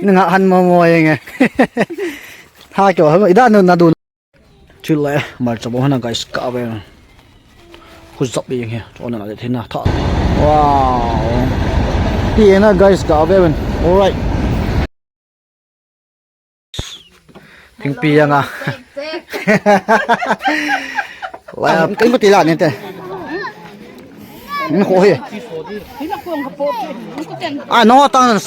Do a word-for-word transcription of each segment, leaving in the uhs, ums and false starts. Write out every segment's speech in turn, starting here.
Nanga han mo mo yeng e. Ha kyo ha ida nu na du. Chule mar cha bo hana guys ka ve. Khu jap yeng he. Chona na le thina tha. Wow. Ti na guys ka ve. All right. Thingpi jang a. Wa, kin ko ti la ni te. Ni ko he. Ah, no tang.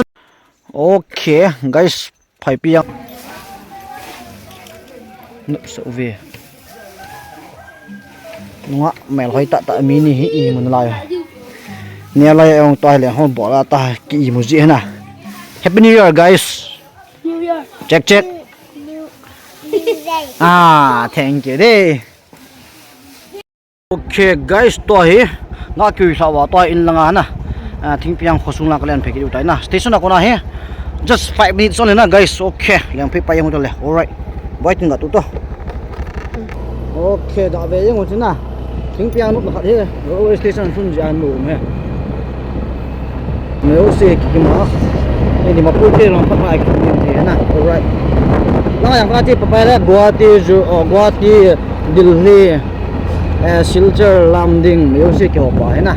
Okay, guys, phaipi jang. Nup so ve. Nunga mel hoi ta ta mi ni hi i mun lai. Ni lai ong ta le hon bol ta ki i mu ji na. Happy New Year, guys. New Year. Check, check. New, new, new day. Ah, thank you de. Okay, guys, tua hi nga kiu sa wa tua in langa na. Ah, Thingpiang khosung lang ka len phe ki u tai na. Station a kona hi. Just five minutes only na, guys. Okay, leng phe pa jeng u ta le. All right. Bye, tin ga tu to. Okay, da ve jeng u china. Thingpiang nu khat hi. Railway station sun ja nu me. Meo se ki ma. Ni ma pu te long pa pa ki ni na. All right. Lang yang pa ti pa pa le Guwahati ju, oh, Guwahati, Delhi, eh, Silchar, Lumding, meo se ki ho pa na.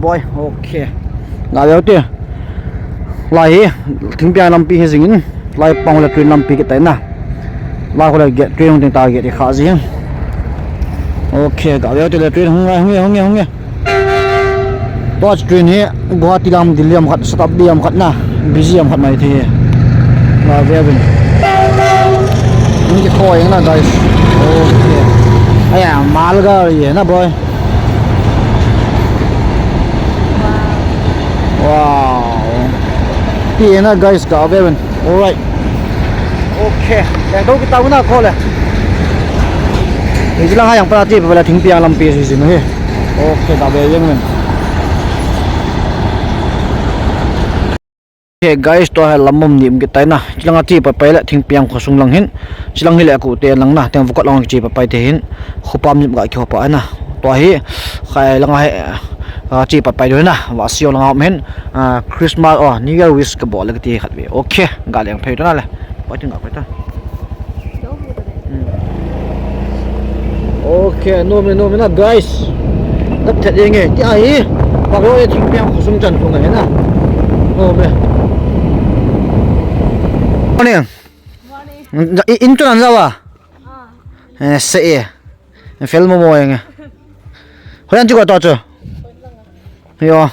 Bye, okay. Ga ve u te. Lai hi, Thingpiang lampi hi jing in, lai pang le train lampi ki tai na. Lai ko le gate train hung ding ta gate i kha ji. Okay, ga ve u te le train hung ngai, hung ngai, hung ngai, hung ngai. Tua train hi Guwahati lam, Delhi lam khat, Shatabdi lam khat na, busy lam khat mai thei. Ga ve u te. Ni ki khoi na, guys. Okay. Aya, malgari na, boy. Wow. Ti na, guys, ga ve u te. All right. Okay. Leng to kita na ko le. Ni lang ha yang pa ti pa la Thingpiang lampi si si no he. Okay, ga ve jeng u te. Okay, guys, tua hi lam mom ni um ki tai na. Chilang a chi pa pai le Thingpiang khosung lang hin. Chilang hi le ku te lang na. Teng vukot lang chi pa pai te hin. Khopam ni ga ki ho pa na. Tua hi khai lang a hi, ah, chi pa pai do na. Wa sio lang a um hin. Ah, Christmas, oh, New Year wish ka bol le ka ti khat ve. Okay, ga leng phei to na le. Pa tin ga phei to. Hmm. Okay, nom e, nom e na, guys. Dap thet jeng e, ti ahi. Paklo e Thingpiang khosung chan khung e na. Nom e. Morning. Morning. In, in to nan jawa. Ah. Eh, se e. Fel mo mo jeng e. Hoilang chi ko to chu. Yo.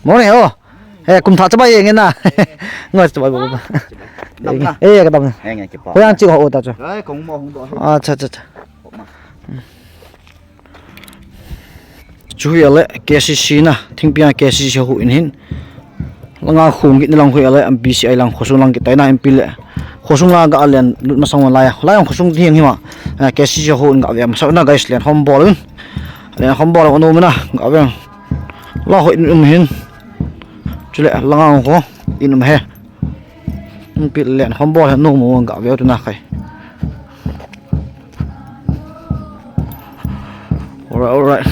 Morning, oh. Eh, kum thah chabai jeng e na. Ngoi chabai bo. Dam na. Eh, ka dam na. Henge, kipa. Hoilang chi ho ta chu. Ai, kong mo hung do. Acha, acha, acha. Chu hi le K C C na, Thingpiang K C C ho in hin. Langa khung git lang hui le B C I lang khosung lang ki tai na M P le. Khosung la ga len lut masang lai. Lai khosung ti hi ma. Eh, K C C ho in ga ve masang na, guys, len hom bol. Len hom bol no na ga ve. La hoi um hin. Chule langa ho in um he. Pi len hom bol he no mo ga ve tu na khai. All right, all right.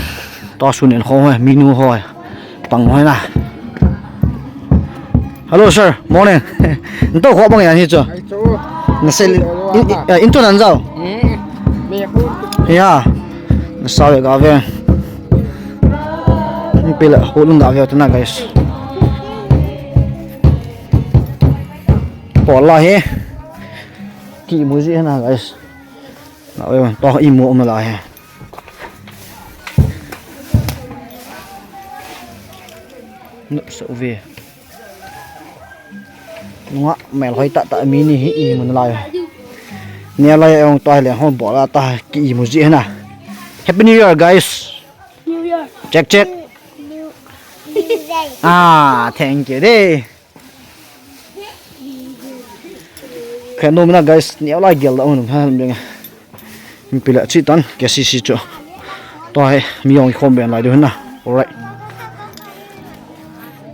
Ta sun en ho he, minu ho he. Pang ho na. Hello, sir. Morning. Nto ho bang ya ni chu. Ai chu. Na sel in, in, in to nan jao. Hmm. Me khu. Ya. Na sa ve ga ve. Pila hulung ga ve tu na, guys. Pol la he. Ki mu ji na, guys. Na ve to i mu um la he. Nup so ve. Nunga mel hoi ta ta mi ni hi i mun lai. Ni lai ong ta le hon bol ta ki i mu ji na. Happy New Year, guys. New Year. Check, check. New, new, new day. Ah, thank you de. Khe nom na, guys, ni lai gel da um ha beng. Pila chi tan K C C chu. To he mi ong khom ben lai du na. All right.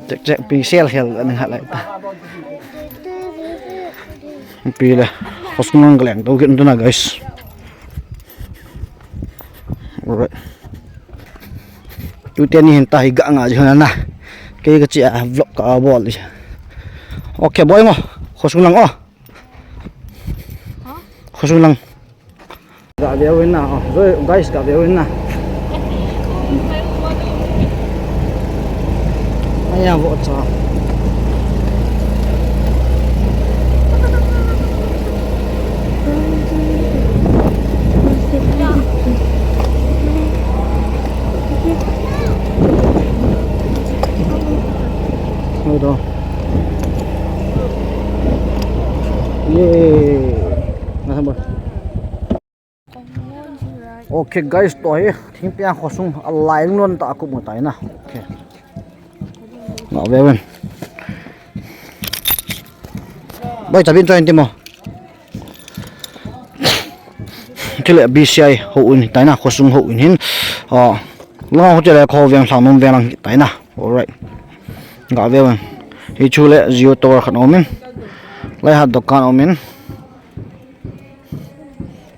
Check, check, pi sel hel an ha lai ta. Pila khosung lang leng to gin tu na, guys. All right. Tu te ni hin ta hi ga nga ji na na. Kei kache a vlog kabol. Okay, boi ngo. Khosung lang o. Khosung lang. Gave uvin na, o, guys, gave uvin na. Aya, vo cha. Hold on. Yay. Nasa ba? Okay, guys, tua hi Thingpiang khosung alai lon ta a kum u tai na. Okay. Nga ve ven. Boi, chabin choi ti mo. Chule B C I houin tai na, khosung houin hin. Ah, lang ho chule kho veng sang nom veng lang tai na. Alright. Nga ve ven. Hi chule Jio tower khat umin. Lai hat dukan umin.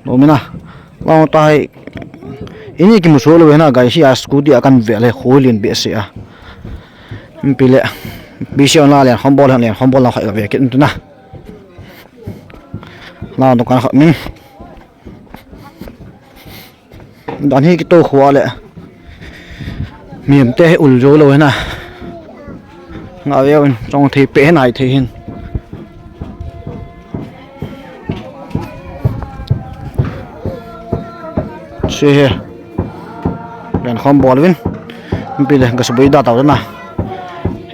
Lo mina. Lo ta hai. Ini kimu so lo na, guys, hi a scooty a kan ve le, khoi lin be se a. Pi le. Bi se na le, hom bol le, hom bol na khai ve kin tu na. Lo dukan khat min. Dan hi kito khua le. Mihem te hi ul jo lo na. Nga ve un chong thei pe nai thei hin. Si he. Len khom bol vin. Pi le ga subui da tau na.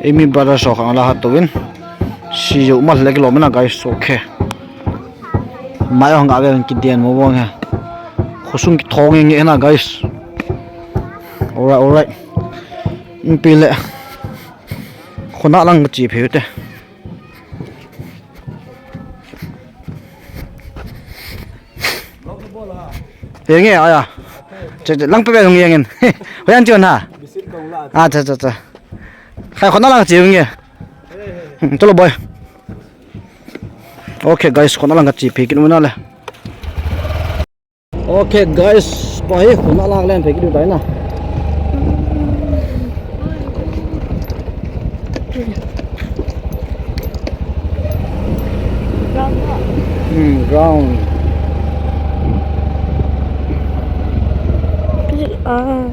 Emi brother so khang la hat to vin. Si jo mal le kilo mena, guys, okay. Mai ong ga ve un ki dian mo bong he. Khosung kithong nge na, guys. Alright, alright. Pi le. Khona lang ka chi pheu te. Enge aya. Che, che, lang pe pe hung yengin. Hoiya chun ha. A, cha, cha, cha. Khai khona lang ka chi nge. Hmm, chalo boi. Okay, guys, khona lang ka chi phi kin una le. Okay, guys, pa hi khona lang len phi kin u tai na. Hmm, ground. Ah.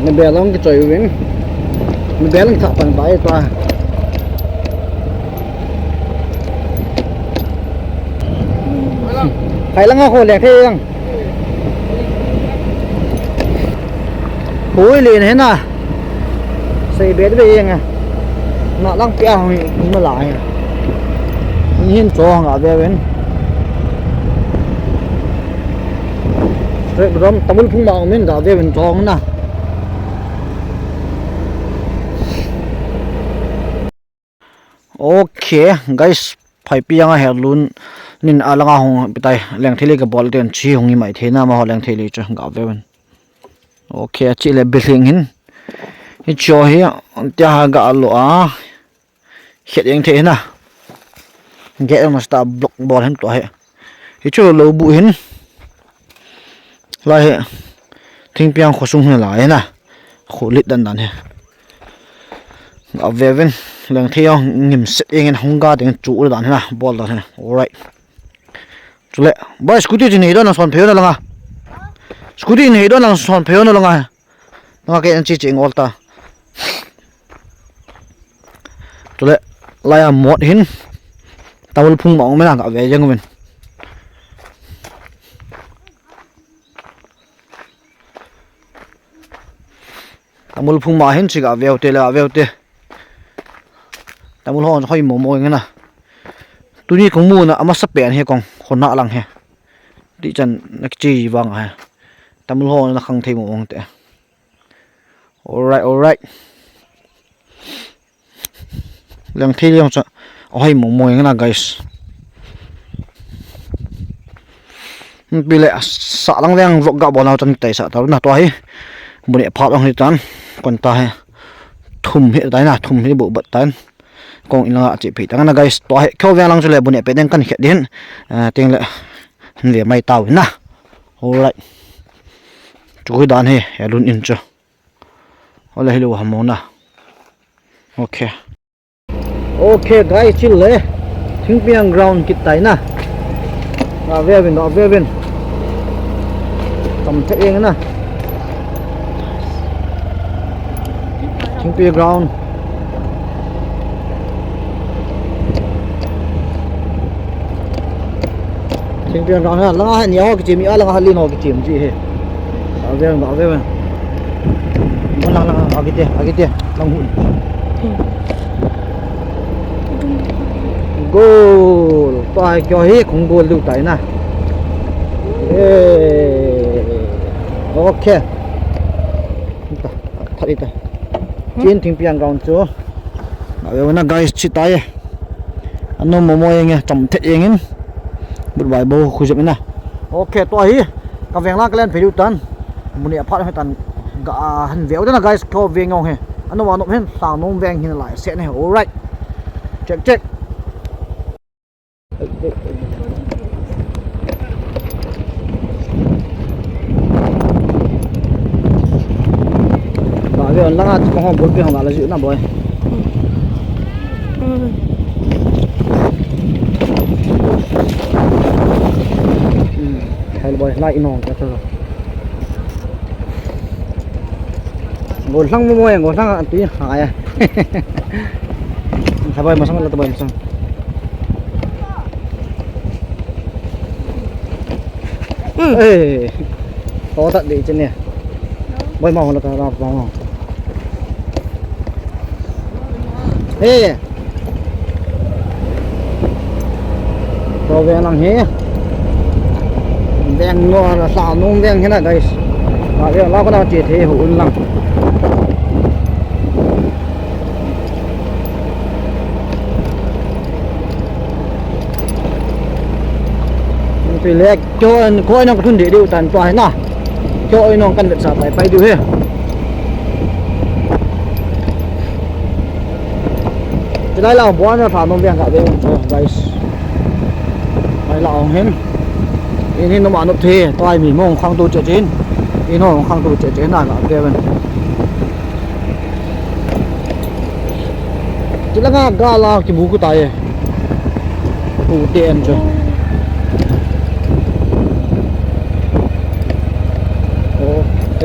Na bel ong kichoi uvin. Na bel ong tha pan bai ta. Khai lang a kho le khai lang. Hui le na he na. Sei be be yang a. Na lang pia hung ma la he. Ni hin cho nga be ven. Rek rom tamul phung ma ong min ga ve ven tong na. Okay, guys, phaipi anga herlun nin alanga hung pitai lengthei le ka bol ten chi hung i mai thei na ma ho lengthei le chu ga ve ven. Okay, a chi le building hin. Hi cho hi tia ha ga lo a. Khet eng thei na. Get eng masta block bol hin to he. Hi chu lo bu hin. Lai he. Thingpiang khosung hin lai na. Kho lit dan dan he. Ga ve ven. Lengthei ong ngim set eng in hung ga ding chu dan he na. Bol dan he na. Alright. Chule. Bai scooty chin hi don na son pheu na langa. Scooty ni hi don na son pheu na langa. Nanga ke an chi chi ngol ta. Chule, laiya mot hin. Tamul phung ma ong mena ga ve jeng uvin. Tamul phung ma hin chi ga ve u te le ga ve u te. Tamul hon hoi mo mo ngena. Tuni kong mu na amasa pen he kong khona lang he. Ti chan na chi vang he. Tamul hon na khang thei mo ong te. Alright, alright. Lengthei le ong cha. Oi, mo mo na, guys. Pi le sa lang leng vlog ga bol nau chan tai sa ta na to hi. Bu ne phat ong hi tan. Kon ta he. Thum hi tai na, thum hi bu bat tan. Kong in la chi phi tang na, guys. To hi kho ve lang chu le bu ne pe ding kan khet din. Ah, ting le. Ve mai tau na. Alright. Chu dan hi, alun in chu. Ole hi lo hamona. Okay. Okay, guys, chule. Thingpiang ground kit tai na. Ga ve vin, ga ve vin. Tam the eng na. Thingpi ground. Thingpi ground ha, langa ha ni ho kichim, a langa ha lin ho kichim ji he. Ga ve, ga ve. Mo lang lang, agi te, agi te, lang hun. Goal. Tua kyo hi kong goal du tai na. Eh. Okay. Ita, thari ta. Chin Thingpiang ground chu. Ga ve na guys, chi tai. Ano mo mo yeng e, cham thet yeng in. But bai bo khu jep ina. Okay, tua hi. Ka veng la ka len phe diu tan. Muni a phat he tan. Ga han ve u na guys, ko veng ong he. Ano wa no hen, sang nom veng hin lai se ne. Alright. Check, check. Ba ve on langa chu ko hom bol pe hom la ju na boy. Hello boy, lai in hong ka chu. Golang mo mo yang, golang a tui ha ya. Tabai masang la, tabai masang. Eh. To ta de chen ne. Boy ma ho la ta la pa ho. Hey. Ko veng lang hi. Veng no la sa nung veng hi na guys. Ka veng la ko na che the ho un lang. Pi lek. Kyo en, ko en ka thun de diu tan tua hi na. Kyo en kan vet sa pai pai diu he. Chilai la bo na pha nom veng ka ve guys. Mai la ong hin. In hin nom anop the, tua mi mong khang tu che chin. In hong khang tu che chin na ka ve ven. Chilanga ga la kimu ku tai. Ku te an chu.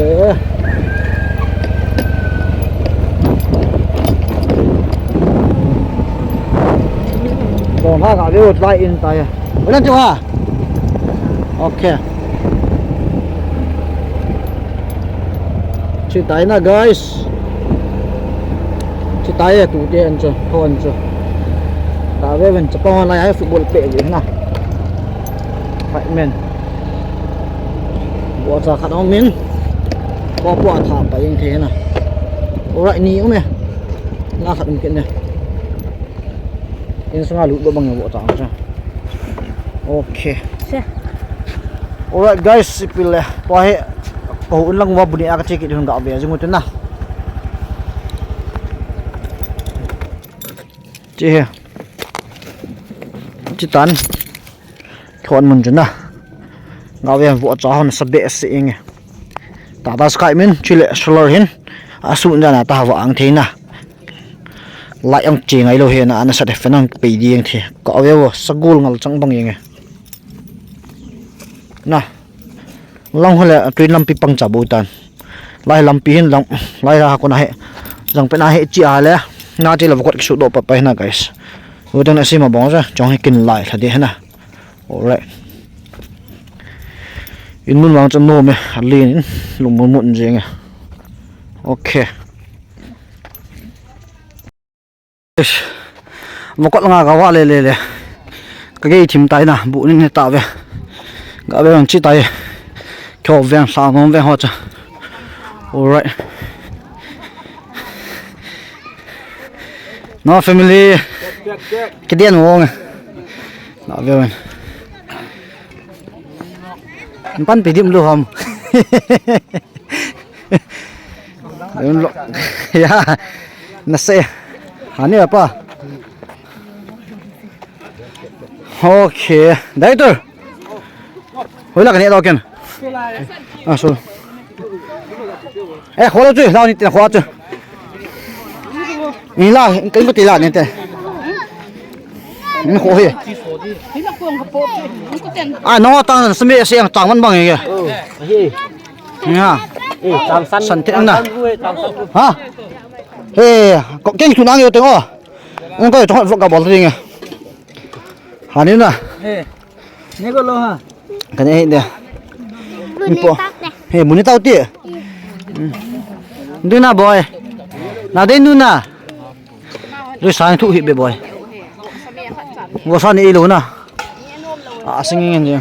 Okay. Ko ha ga leo lai in tai. Wala chu ha. Okay. Chi tai na guys. Chi tai e, tu te an chu, ho an chu. Ta ve ven chapang lai hai football pe ji na. Five men. Bo cha khat ong min. Ko po a tha pa ing the na. Alright ni um e. La khat um ken ne. In sanga lut lo bang bo cha ang cha. Okay. Alright guys, ipi le. Tua hi. Ko un lang wa buni a ka che kit hun ga ve jing u te na. Chi hi. Chi tan. Thon mun chu na. Ga ve vo cha hon sa be se ing e. Ta ta sky min chile solar hin. A su na na ta wa ang the na. Lai ang che ngai lo he na ana sa de fe nang pe di ang the. Ka ve vo sa gul ngal chang bang ing e. Na. Lang hole tui lampi pang cha bu tan. Lai lampi hin lang, lai la ko na he. Jang pe na he chi a le. Na chi la ko ki su do pa pa na guys. U tang na si ma bong sa, chong he kin lai tha de na. Alright. In mun wang chan no me, a lin in, lung mun mun jeng e. Okay. Eish. Vokot nga ka va le le le. Ka gei thim tai na, bu nin he ta ve. Ga ve ang chi tai. Kyo veng sa nom ve ho cha. Alright. No family. Check, check, check. Kidian wong. Na ve wen. Pan pidim lu ham. Dun lo. Ya. Na se. Hani apa? Okay. Director. Hoila kani do ken. Ah, so. Eh, kho lo chu, lau ni te kho chu. Ni la, kan ko ti la ni te. Ni kho hi. Ah, no tang semi se ang tang man bang ye. Ni ha. San te na. Ha. He, ko keng chu nang yo te ngo. Ang ko to vlog ka bol te nge. Ha ni na. Ni ko lo ha. Ka ne de. Ni po. He, bu ni tau ti. Du na boy. Na de nu na. Lu sang thu hi be boy. Go sa ni lo na. A sing ngen je.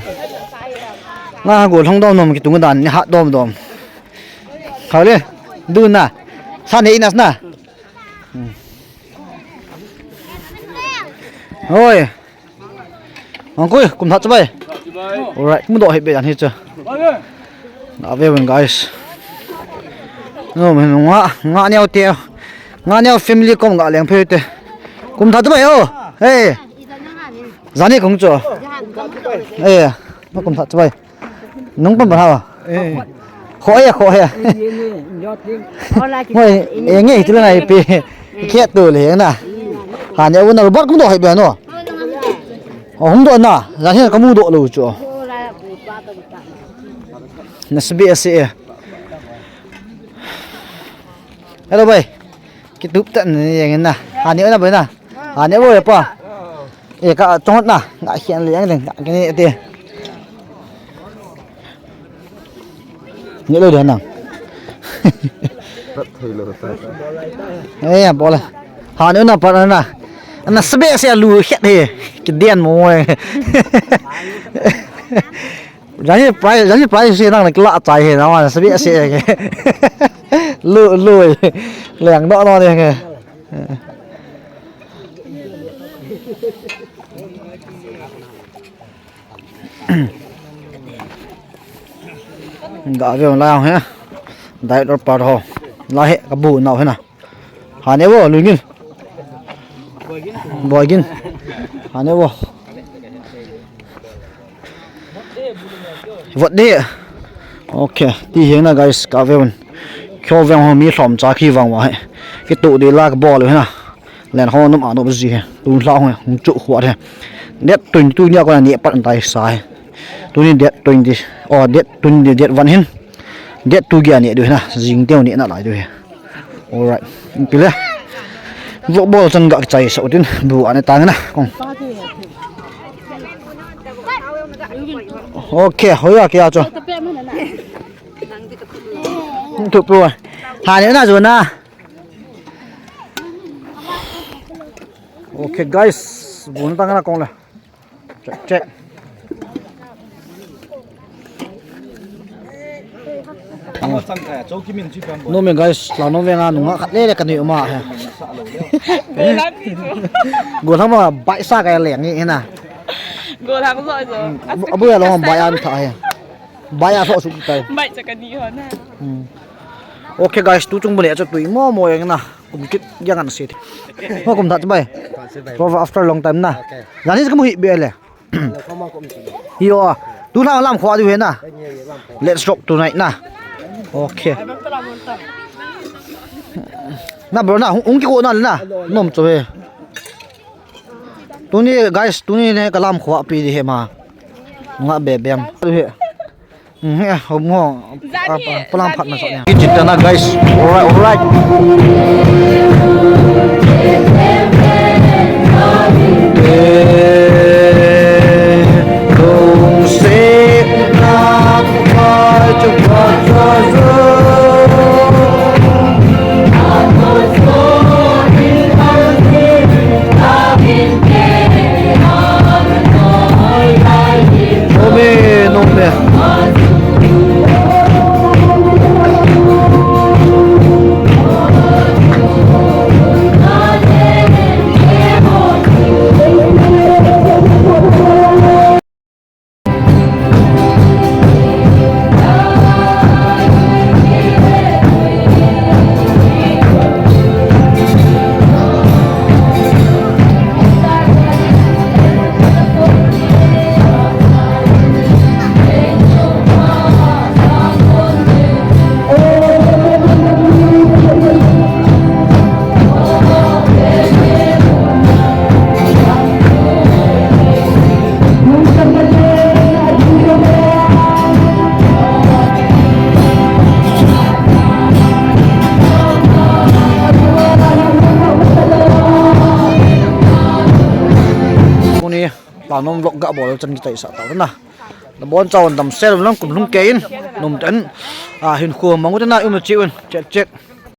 Nga go long dom nom ki tung dan ni ha dom dom. Khale. Du na. Sa ni nas na. Hoi. Ang koi, kum that chibai. Alright, kum doh hi be an hi cha. Ave wen guys. No, men nga, nga neo te. Nga neo family kom nga leng phe te. Kum that chibai o. Hey. Jani kong cho. Eh, no kum that chibai. Nung pam ha. Kho ya, kho ya. Hoi, e nge tu na ipi. Khe tu le na. Ha ne u na robot kum doh hi be no. O hung doh na. Jani ka mu doh lo cho. Na sbi ase. Hello bai. Ki tup ta ni yang na. Ha ne u na bai na. Ha ne u ya pa. E ka chong na. Nga khian le yang le. Nga kini te. Ni lo dia nang. Tat thei lo ta. Eh, ya, bol. Ha, ni na pa na. Na sbe se lu khet he. Ki dian mo. Jani price, jani price se nang na kila chai he na wa sbe se. Lu, lu. Leng do no de. Ga ve lai he. Dai dor par ho. La he ka bu nau he na. Ha ne vo, lui ngin. Boi gin. Ha ne vo. Vot de. Okay, ti he na guys, ka ve un. Kyo veng ho mi lhom cha khi vang wa he. Ki tu de la ka bol he na. Len ho nom a nom ji he. Tu hla ho hung chu khwa he. Date twenty-two nia ko na ni pat an tai sa he. Tuni date twenty. Oh, date twenty, date one hin. Date two gia ni du he na. Jing teu ni na lai du he. Alright. Pile. Vlog bol chan ga chai sa utin. Bu ane tang na. Kong. Okay, hoya kya cho. Tu pu. Ha ne na jo na. Okay guys, bun tang na kong la. Check, check. No me guys, la no venga nunga khat le le kani uma he. Go thama bai sa ka le ngi na. Go thang so so. Abu ya lo bai an tha he. Bai a so su tai. Bai cha kani ho na. Okay guys, tu chung bu le cha tui mo mo yang na. Kum kit yang an se. Ho kum that bai. After long time na. Jani ka mu hi be le. Yo, tu na lam khwa du he na. Let's rock tonight na. Okay. Na bro na hung ki ko na na. Nom cho he. Tuni guys, tuni ne ka lam khwa pi di he ma. Nga be bem. Tu he. Hom ngo. Palam phat na sa nia. Kitchen na guys. Alright, alright. Nom vlog ga bol chan kichaisah tau na. Nabonchauvin damsel un lang, kum lhung kei in. Nom ten. A, hinkho mang u te na, um na chi un. Check, check.